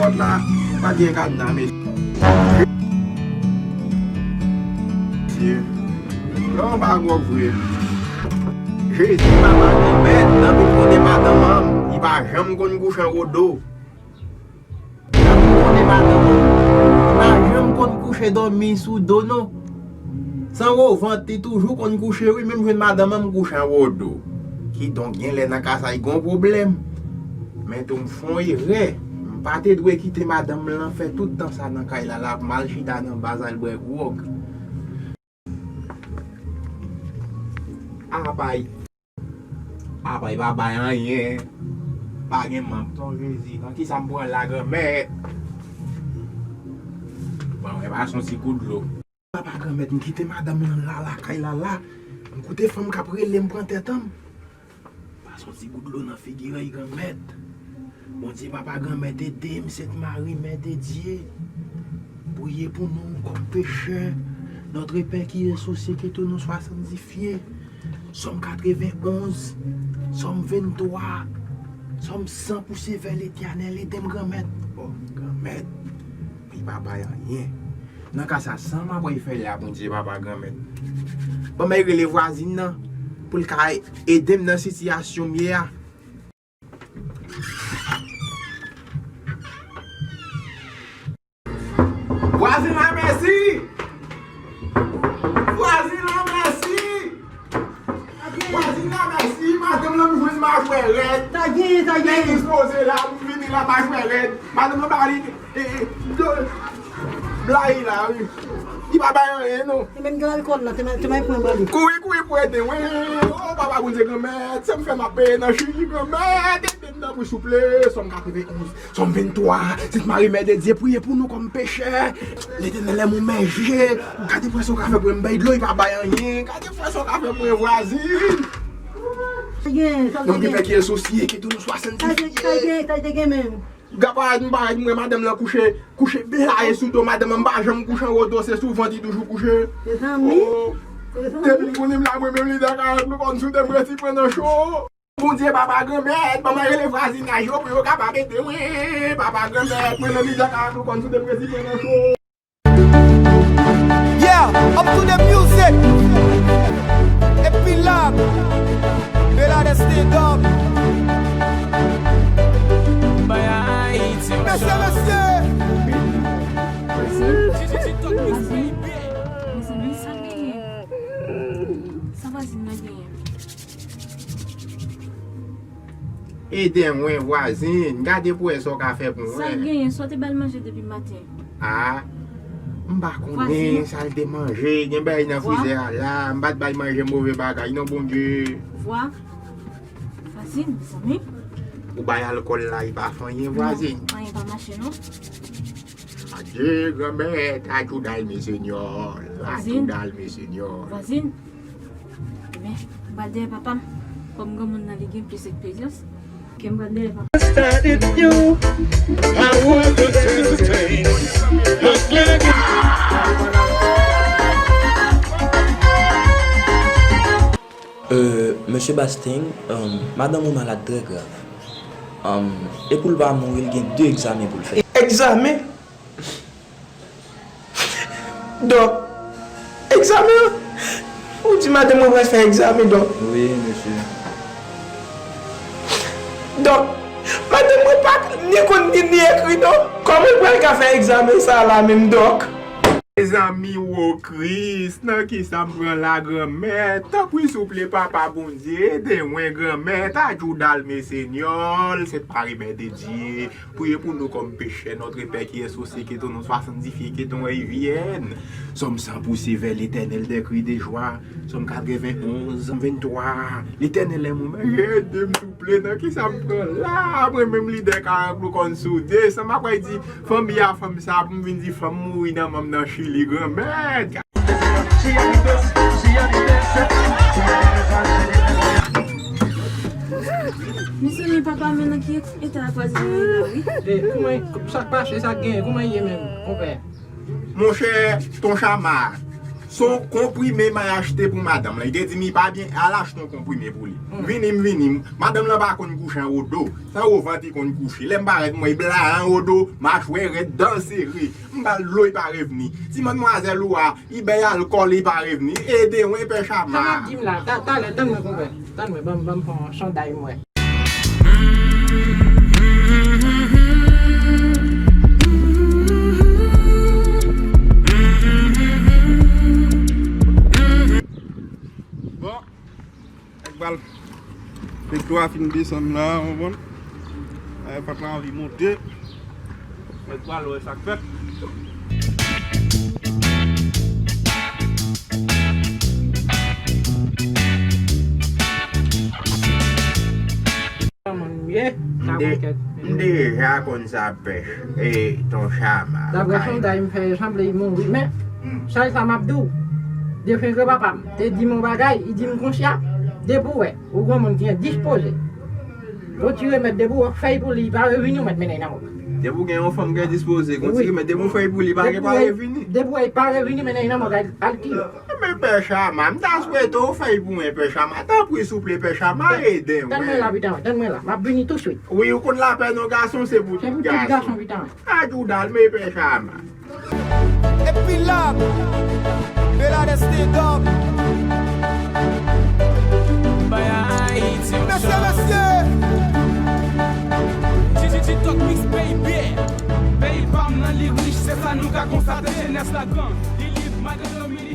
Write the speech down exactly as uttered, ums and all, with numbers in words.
Pòt la, pa gen kadna, mesye. Mesye. Non, pa gwòg vre. Jezi, papa, nan mèd, nan vin konnen madanm an, li pa janm konn kouche anwo do. Nan vin konnen madanm an, li pa janm konn kouche dòmi sou do, non. San wo vant, li toujou konn kouche, wi, menm jwenn madanm an, m kouche anwo do. Kidonk, gen lè nan ka sa, li gon pwoblèm. Men tou, m fè yon erè. M pa te dwe kite madanm lan fè tout tan sa nan kay la, la, pou m al chita nan baz al bwè gwòg. Apay. Apay pa bay anyen. Pa gen mank, non, Jezi. Nan kisa m pran la, Granmèt? Bon, e pa son ti kou dlo. Papa Granmèt, m kite madanm lan la, lakay la, la. M koute fanm k ap rele m pran tèt an m. Pase yon ti gout dlo nan figi l, Granmèt. Bondye, Papa Granmèt, ede m, Sent Mari, Mè de Dye. Priye pou nou kòm pechè. Notre Père qui es aux cieux, que ton nom soit sanctifié. Sòm katrevenonz, Sòm venntwa, Sòm san pou sevè Letènèl, ede m, Granmèt. Oh, Granmèt, li pa bay anyen. Nan ka sa, sa m ap fè la, Bondye, Papa Granmèt? Ban m rele vwazin nan, pou l ka ede m nan sitiyasyon m ye a. Vwazin la, mèsi! Vwazin la, mèsi! Vwazin la, mèsi! Madanm lan m jwenn majwè rèd. Sa gen, sa gen. Legliz poze la, pou m vini la, majwè rèd. Madanm lan ba li, e, e, do, blayi la, wi. Li pa bay anyen, non. Te menm gen alkòl la, te may, te may pran ban li. Kouri, kouri pou ede, wi. O, Papa Bondye, Granmèt, sa m fè m ap peye nan chili, Granmèt, ede m nan, wi, souple, Sòm katrevenonz. Sòm venntwa, Sent Mari, Mè de Dye, priye pou nou kòm pechè. Letènèl, lè mwen mèje, gade pou wè sa w ka fè pou mwen, m bay dlo, li pa bay anyen. Gade pou wè sa w ka fè pou mwen, vwazin. Sa gen, sa gen. Notre Père qui es aux cieux, que ton nom soit sanctifié. Sa gen, sa gen, sa gen menm. Gapa, m pa wè madanm lan kouche, kouche blayi sou do madanm lan, m pa janm kouche anwo do, se sou vant li toujou kouche. Mezanmi. Oh. Mezanmi. Depi m konnen m la, mwen menm lidè ka rank nou kòn sou de m resi pran nan cho. Bondye, Papa Granmèt, ban mwen rele vwazinaj yo pou yo kapab ede mwen. Papa Granmèt, mwen menm lidè ka rank nou kòn sou de m resi pran nan cho. Yeah, up to the music. Epi la, Bela de stand up. Mesye, mesye. Mezanmi, sa genyen? Sa vwazin nan genyen? Ede mwen, vwazin. Gade pou wè sa w ka fè pou mwen. Sa genyen? Sa w te ba l manje depi maten? A, m pa konnen sa l te manje. Gen bagay nan frizè a la. M pa t ba l manje move bagay, non, Bondye. Vwa. Vwazin, mezanmi. Ou bay alkòl la, li pa fè anyen, vwazin. Non, anyen pa mache, non. Adye, Granmèt, ayudar mi, Señor. Vwazin. Ayudar mi, Señor. Vwazin. Ebyen, m pral dèyè papa m. Kòm granmoun nan, li gen plis eksperyans. Ok, m pral dèyè papa m. Started you. I want to dance the thing. Look like Euh, Mesye Bastien, euh, madanm ou malad trè grav. Euh, e pou l pa mouri, l gen de egzamen pou l fè. Egzamen? Dòk, egzamen? Ou di madanm mwen pral fè egzamen, dòk? Wi, mesye. Dòk, madanm mwen pa ni konn li ni ekri, non. Kòman l pral ka fè egzamen sa a la menm, dòk? Mezanmi, wo Kris, nan kisa m pran la, Granmèt? Tanpri, souple, Papa Bondye, ede mwen, Granmèt, ayudar mi, Señor, Sent Mari, Mè de Dye, priye pou nou kòm pechè, Notre Père qui es aux cieux, que ton nom soit sanctifié, que ton règne vienne. Sòm san pou sevè Letènèl, des cris de joie, Sòm katrevenonz, Sòm venntwa, Letènèl, lè mwen mèje, ede m, souple, nan kisa m pran la? Mwen menm lidè ka rank nou kòn sou de, sa m ap pral di fanmi a, fanm sa, pou m vin di fanm mouri nan manm nan Chili, Granmèt. Mezanmi, papa, men nan ki eta vwazin nan ye la, wi. E, kouman, sa k pase, sa k genyen, kouman ye menm, konpè? Monchè, ton chama, Se yon konprime m al achte pou madanm lan. Li te di m li pa byen, al achte yon konprime pou li. M vini, m vini. Madanm lan pa konn kouche anwo do. Se anwo vant li konn kouche. Lè m parèt, m wè bla anwo do, machwè rèd, dan sere. M ba l dlo, li pa revni. Ti madmwazèl ou a, li bay alkòl, li pa revni. Ede mwen, pè Chama. Sa m ap di m la, ta-, talè, tann mwen, konpè. Tann mwen, ban m, ban m pran yon chanday m wè. Bon, nèg pral, nèg twa fin desann la, w konprann? Ay, pat la anvi monte. Nèg pral wè sa k fèt. Kòman nou ye? Sa M de-, konn kèt. M deja konn sa pèch, e, ton Chama. Daprè kay. Sonday m fè, sanble li mouri. Men, sèl sa m ap di w, defen granpapa m te di m yon bagay, li di m konsa, depi w wè, ou gen yon moun ki endispoze, ou ti remèt depi w wè fèy pou li, li pa revini, ou mèt mennen l nan mò. Depi w gen yon fanm ki endispoze, ou ti remèt, depi w fèy pou li, pa gen, pa revini. Depi w wè li pa revini, mennen l nan mò, al, al tiye. Men pè Chama, m ta swete w fè l pou mwen, pè Chama. Tanpri, souple, pè Chama, ede mwen. Tann mwen la, pitan, tann mwen la. M ap vini touswit. Wi, ou konn lapèn yon gason, se pou tout gason. Se pou tout gason, pitan. Adjoudan l, men pè Chama. Epi la, Bela Destiny Dub. Bay Ayiti yon chans. Mesye, mesye. T-, T-, TikTok Mix, baby. Peyi pa m nan, li rich, se sa nou ka konstate. Jenès la gran, li lib malgre domine.